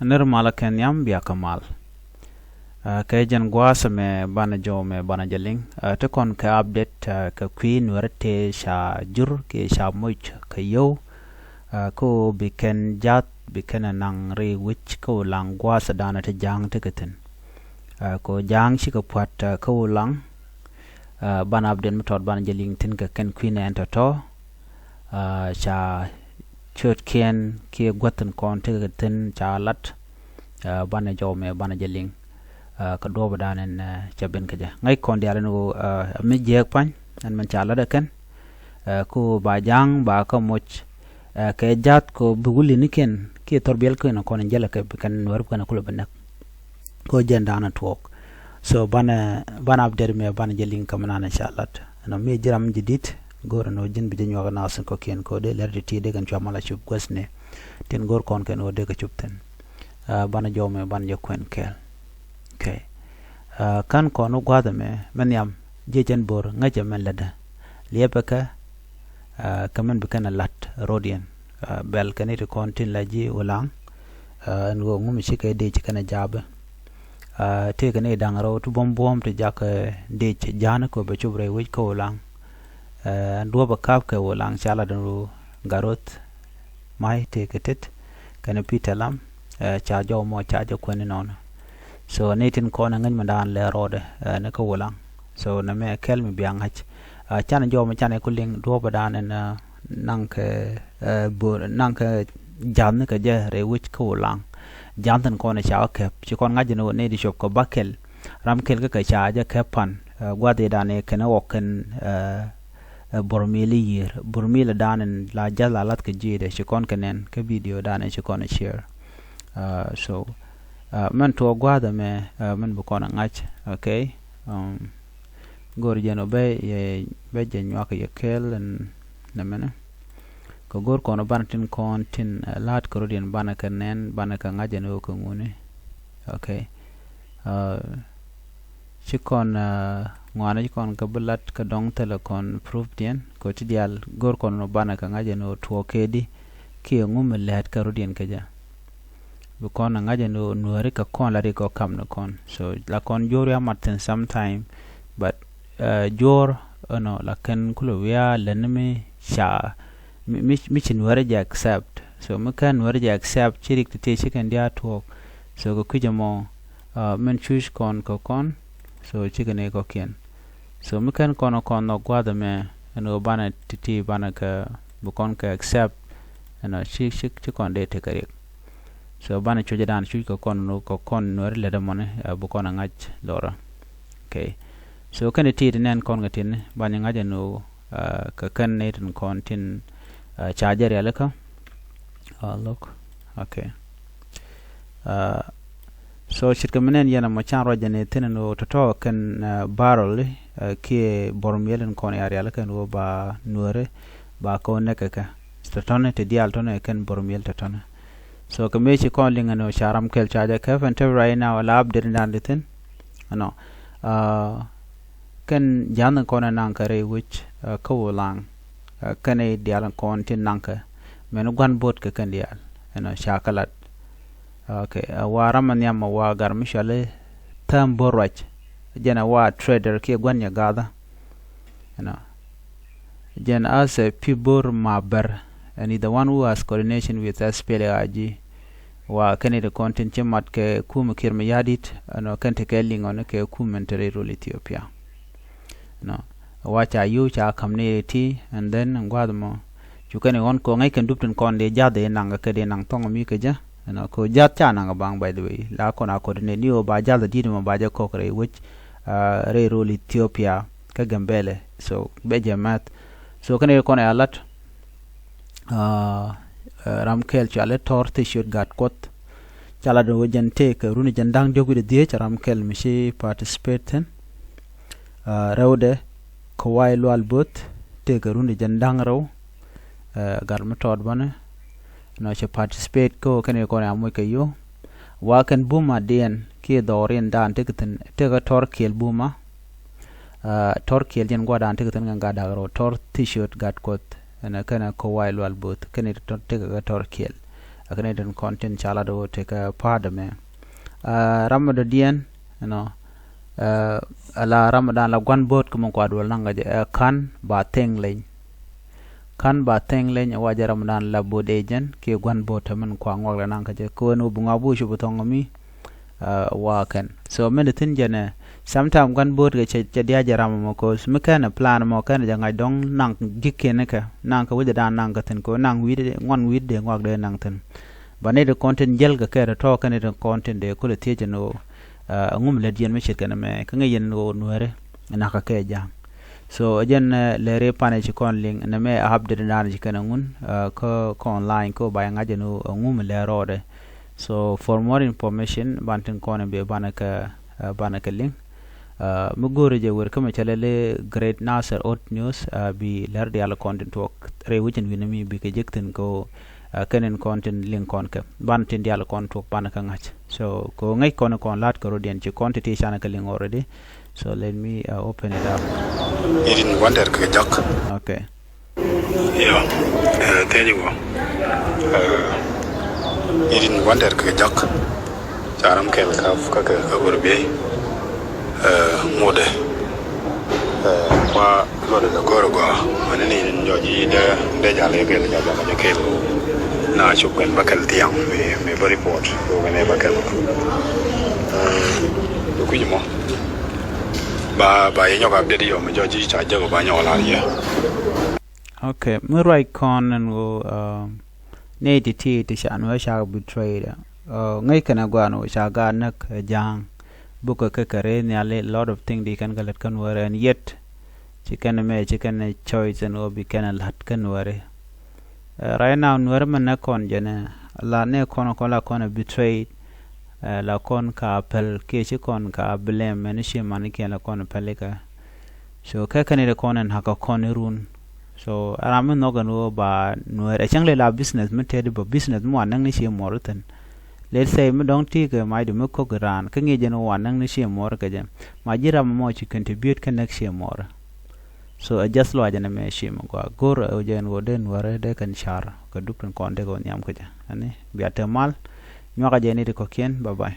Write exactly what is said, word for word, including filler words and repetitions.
Nir malä kɛ nhiam bia kä mal. Ɛ, kɛ jɛn gua̱a̱th ɛmɛ banɛ jɔw mɛ banɛ jɛ liŋ. Ɛ, ti kɔn kɛ update, ɛ, kɛ kui̱ Nuäri tëë ca jur kiɛ ca moc kɛ yio̱w. Ɛ, kä ɣöö bi kɛn ja̱th bi kɛn ɛ naŋ rɛy wec kä Ulaŋ gua̱a̱th ɛ danɛ ti Ja̱a̱ŋ tekɛ thi̱n. Ɛ, kɛ ɣöö Ja̱a̱ŋ cikɛ pua̱t, ɛ, kä Ulaŋ. Ɛ, banɛ update mi tɔt banɛ jɛ liŋ thi̱n kɛ kɛn kui̱ nɛɛn tɔ̱tɔ̱. Ɛ, ca ciötkiɛn kiɛ guäth tin kɔn tekɛ thi̱n ca lat. Ɛ, banɛ jɔw mɛ banɛ jɛ liŋ. Ɛ, kɛ duɔ̱ɔ̱p ɛ danɛ, ɛ, ca ben kɛ jɛ ŋäc kɔn diaal ɛn ɣöö, ɛ, mi jiääk pa̱ny ɛn mɛn ca lat ɛ kɛn. Ɛ, ku ba Ja̱a̱ŋ ba kä moc, ɛ, kɛ ja̱th kɛ bi wulinikiɛn kiɛ thɔr biɛlkiɛn kɔn in jälɛ kɛ bi kɛn Nuäär bi kɛn kulɛ bi näk. Kɛ jɛn danɛ tuɔɔk. So banɛ, banɛ update mɛ banɛ jɛ liŋ kä mi nanɛ ca lat. Ɛn ɔ mi ji̱ ram ji̱ di̱t go̱o̱r ɛn ɣöö ji̱n bi jɛ nyuak ɛ naath in kɔ̱kiɛn kɛ ɣöö dee lɛr ti ti dee kɛn cua mal a cup guäthni. Tin go̱o̱r kɔn kɛn ɣöö dee kɛ cup thi̱n. Ɛ, banɛ jɔw mɛ banɛ jɛ kuɛn kɛɛl. Okay. Ɛ, kän kɔn wä gua̱a̱th ɛmɛ mɛ nhiam jiɛ jɛn bo̱r ŋäcɛ mɛn lätdä. Liɛpɛ kɛ, ɛ, kɛ mɛn bi kɛn ɛ la̱t ro̱diɛn. Ɛ, bɛl kɛn i̱ ti kɔn tin la ji̱ Ulaŋ. Ɛ, ɛn ɣöö ŋum ci kɛ dec kɛn ɛ ja̱a̱pä. Ɛ, tëëkɛ ni da̱ŋ rɛw ti buɔ̱m buɔ̱m ti jakä dec ja̱a̱n kɛ bɛ cop rɛy wec kä Ulaŋ. Ɛ, ɛn duɔ̱ɔ̱pɛ ka̱p kɛ Ulaŋ ca lat ɛn ɣöö Garoth Ma̱y tëëkɛ tet kɛnɛ Peter Lam, ɛ, ca jɔw mɔ ca jɛ kuɛn inɔnɔ. So ni tin kɔn ɛ ŋäc mi daan lɛ rɔɔdɛ, ɛ, ni kä Ulaŋ. So nɛ mɛ kɛl mi bia ŋa̱c. Ɛ, canɛ jɔw mi canɛ ku liŋ duɔ̱ɔ̱pɛ daan ɛn, ɛ, naŋ kɛ, ɛ, bo̱r naŋ kɛ ja̱th ni kɛ jɛ rɛy wec kä Ulaŋ. Ja̱th tin kɔn ɛ ca kɛ kɛp ci kɔn ŋa̱c ni wä ni di cop kɛ ba kɛl. Ram kɛl kä kɛ ca jɛ kɛp pan, ɛ, gua̱th i̱ daan ɛ kɛn ɛ ɣɔk kɛn, ɛ, ɛ, Bor Mil i̱ yiër. Bor Mil ɛ daan ɛn la ja̱th la lath kɛ ji̱i̱dɛ ci kɔn kɛ nɛn kä video daan ɛ ci kɔn ɛ share. Ɛ, so, ɛ, mɛn tuɔɔk gua̱a̱th ɛmɛ, ɛ, mɛn bi kɔn ɛ ŋa̱c. Okay. Um, go̱o̱r jɛn ɔ bɛ yɛ bɛ jɛ nyuak yɛ kɛɛl ɛn nɛ mɛnɛ. Kɛ go̱o̱r kɔn ɔ banɛ tin kɔn tin, ɛ, la̱a̱t kɛ rɔ̱diɛn banɛ kɛ nɛn banɛ kɛ ŋa̱c ɛn ɣöö kɛ ŋuni. Okay. Ɛ, ci kɔn, ɛ, ŋuanɛ ci kɔn kɛ bi lat kɛ dɔ̱ŋ thilɛ kɔn proof diɛn kɛ ti diaal go̱o̱r kɔn nɔ banɛ kɛ ŋa̱c ɛn ɣöö tuɔɔk kɛ di kiɛ ŋum mi lɛ̈ɛ̈t kɛ rɔ̱diɛn kɛ jɛ. Bi kɔn ɛ ŋa̱c ɛn ɣöö Nuääri kɛ kɔn la ri kɔ kam ni kɔn. So la kɔn juɔ̱ɔ̱r wiaa mat thi̱n sometime, but, ɛ, juɔ̱ɔ̱r ɛnɔ la kɛn kulɛ wiaa lɛn mi ca mi, mi, mi ci Nuääri jɛ accept. So mi kɛn Nuääri jɛ accept ci rik ti ti ci kɛn diaal tuɔɔk. So kɛ kui̱c ɛmɔ, ɛ, min cuc kɔn kɛ kɔn. So cikɛ ni kɔkiɛn. So mi kɛn kɔn kɔn nhɔk gua̱a̱th ɛmɛ ɛn ɣöö banɛ ti ti banɛ kɛ bi kɔn kɛ accept. Ɛnɔ ci, ci, ci kɔn dee tekɛ rik. So banɛ cuc dan cuc kɛ kɔn nu kɛ kɔn Nuääri lät ɛmɔni, ɛ, bi kɔn ɛ ŋa̱c lorä. Okay. So kɛn ti ti nɛn kɔn kɛ tin banɛ ŋa̱c ɛn ɣöö, ɛ, kɛ kɛn ni tin kɔn tin, ɛ, ca jɛ rialikä. Ɛ, look. Okay. Ɛ, so ce̱tkɛ mi nɛn yɛn ɛmɔ can ruac jɛ ni thi̱n ɛn ɣöö tɔ̱tɔ̱ kɛn, ɛ, barrel, ɛ, kiɛ Bor Mil in kɔn ya rialikä ɛn ɣöö ba Nuääri ba kɛ wä näk kɛ kɛ. Tɔ̱tɔ̱ni ti diaal tɔ̱ni kɛn Bor Mil tɔ̱tɔ̱ni. So kɛ mëë ci kɔn liŋ ɛn ɣöö ca ram kɛl ca jɛ kɛp ɛn te right now la update in dan di thi̱n. Ɛnɔ, ɛ, kɛn ja̱a̱n kɔn ɛ naŋ kɛ rɛy wec, ɛ, kä Ulaŋ. Ɛ, kɛn i̱ diaal kɔn tin naŋ kɛ mɛn gua̱n bo̱o̱t kɛ kɛn diaal. Ɛnɔ ca kɛ lat. Okay, ɛ, wa ram ɛ nhiam ɛ wa gar mi cuali Thäm Bo̱r Ruac. Jɛn ɛ wa trader kiɛ gua̱n nyɛ ga̱a̱thä. Ɛnɔ. Jɛn as a Pi Bo̱r Maber, and is the one who has coordination with S P L A I G. Wa kɛn i̱ ti kɔn tin ci mat kɛ kum Kiir Mayardit, ɛnɔ kɛn ti kɛ liŋ ɔni kɛ kum in te rɛy rol Ethiopia. Ɛnɔ. Wa ca yio̱w ca ka̱m ni ti, and then in gua̱a̱th mɔ. Cu kɛn i̱ ɣɔn kɛ ŋäc kɛn dup tin kɔn dee ja̱th dee naŋ kɛ dee naŋ thɔŋ mi kɛ jɛ. Ɛnɔ, kɛ ja̱th ca naŋ baŋ, by the way. La kɔn a coordinate ni ɣöö ba ja̱th di̱t mɔ ba jɛ kɔk rɛy wec, ɛ, rɛy rol Ethiopia kä Gambɛlɛ. So bɛ jɛ mɛth. So kɛn i̱ kɔn ɛ a lat, ɛ, ɛ, ram kɛl cuali Tɔr Thiciot Gatkuɔth. Ca lat wä jɛn tëëkɛ runi jɛn da̱ŋ diɔ̱k wi̱cdɛ dhieec ram kɛl mi ci participate thi̱n. Ɛ, rɛwdɛ Kawai Lual Bo̱th tëëkɛ runi jɛn da̱ŋ rɛw. Ɛ, gat mi tɔɔt bäni. Nɔ cɛ participate kä kɛn kɔn a moc kɛ yio̱w. Wa kɛn buma diɛn kiɛ dhɔriɛn dan tëëkɛ thi̱n tëëkɛ Tɔr Kiɛl buma. Ɛ, Tɔr Kiɛl jɛn gua̱dan tëëkɛ thi̱n kɛn gat da̱ŋ rɛw, Tɔr Thiciot Gatkuɔth. Ɛn kɛn Kawai Lual Bo̱th kɛn tëëkɛ kɛ Tɔr Kiɛl. Kɛn itin kɔn tin ca lat ɣöö tekɛ pa̱a̱t ɛmɛ. Ɛ, ram mi dɔ̱diɛn, you know, ɛ, ala ram mi dan la gua̱n bo̱o̱t kä mi kua duɔl naŋ kɛ jɛ, ɛ, ka̱n ba thɛŋ leny. Ka̱n ba thɛŋ leny ɛ wa jɛ ram mi dan la bo̱o̱t ɛ jɛn kiɛ gua̱n bo̱o̱t ɛ min kua ŋuak lɛ naŋ kɛ jɛ. Kɛ wen ɣöö bi ŋɔak bi wä cop ɛ thɔŋ mi, ɛ, wa kɛn. So min di thi̱n jɛn ɛ, sometime gua̱n bo̱o̱t kɛ cɛ, cɛ diac jɛ ram ɛmɔ, 'cause mi kɛn ɛ plan ɛmɔ kɛn ɛ jɛ ŋa̱c dɔ̱ŋ naŋ gi̱k kiɛn kɛ, naŋ kɛ wecdɛ dan naŋ kɛ thi̱n, kɛ naŋ wi̱i̱dɛ, ŋuan wi̱i̱dɛ ŋuak dee naŋ thi̱n. Ba nɛy ti kɔn tin jäl kɛ kɛ tɔ̱tɔ̱ kɛn nɛy ti kɔn tin dee kulɛ thiec ɛn ɣöö, ɛ, ɛŋu mi lät yɛn mi ce̱tkɛ nɛmɛ, kä ŋäc yɛn ɛn ɣöö Nuääri nakä kɛ ja̱a̱ŋ. So ɛ jɛn, ɛ, lɛri panɛ ci kɔn liŋ nɛmɛ update dan ci kɛn ɛŋun, ɛ, kä, kä online kä ba yɛ ŋa̱c ɛn ɣöö ɛŋu mi lät rɔɔdɛ. So for more information, ban tin kɔn in bi banɛ kɛ, ɛ, banɛ kɛ liŋ. Ɛ, mi go̱o̱rɛ jɛ wer kä mɛ cɛ lɛ lɛ Great Nasser Hot News, ɛ, bi lɛr diaal kɔn tin tuɔɔk rɛy wecin wi̱n mi bikɛ jek thi̱n kɛ ɣöö, ɛ, kɛn in kɔn tin liŋ kɔn kɛ. Ban tin diaal kɔn tuɔɔk banɛ kɛ ŋa̱c. So kɛ ɣöö ŋäc kɔn kɔn la̱t kɛ rɔ̱diɛn ci kɔn ti ti canɛ kɛ liŋ already. So let me, uh, open it up. Irin wander kɛ jak. Okay. Yo, ɛ, thiec wä. Ɛ, irin wander kɛ jak. Ca ram kɛl ka, ka, ka, ka wur biey. Ɛ, ŋudɛ. Ɛ, wa luɔdɛ lɛ gɔr gɔa. Mani ni irin jɔji dɛ, dɛ jal yɛ kɛl, jal jal jɛ kɛl. Na cuk kɛn ba kɛl thiaŋ, mi, mi ba report. Ko kɛn ba kɛl. Ɛ, kui̱ mɔ. Ba, ba yɛ nyɔk update yɔ mi jɔji ca jɛ ko ba nyɔk lar yɛ. Okay, mi ruac kɔn ɛn ɣöö, um, nɛy ti ti ti ca Nuäär ca betrayed. Uh, ŋäc kɛn ɛ gua̱a̱n ɣöö ca gaat näk ɛ ja̱a̱ŋ. Bukɛ kɛ kɛ rɛy nhiali, lot of thing di kɛn kɛ lät kä Nuäär, and yet ci kɛn mɛ, ci kɛn choice ɛn ɣöö bi kɛn la̱t kä Nuääri. Uh, right now Nuääri mɛ näk kɔn jɛn ɛ, la nɛ kɔn kɔn la kɔn ɛ betrayed. Ɛ, la kɔn ka päl kiɛ ci kɔn ka blame mɛn ci manikiɛn la kɔn päl ikä. So kɛ kɛn iri kɔn in hakɛ kɔn irun. So ram mi nhɔk ɛn ɣöö ba Nuäär ɛ cäŋ lɛ la business mi tɛt ba business mi wa näk ni ci muɔr ithin. Let's say mi dɔ̱ŋ ti kɛ macdu mi kok iran kä ŋi̱i̱c ɛn ɣöö wa näk ni ci muɔr kɛ jɛ. Ma ji̱ ram mɔ ci contribute kɛ näk ci muɔr. So ɛ just luac ɛn ɛmɛ ci mi gɔaa go̱r ɛ jɛ ɛn ɣöö dee Nuäär dee kɛn car kɛ duk tin kɔn dee kɛ wä nhiam kɛ jɛ. Ɛni bia te mal. Nyuakä jɛ ni ti kɔ̱kiɛn. Bye bye.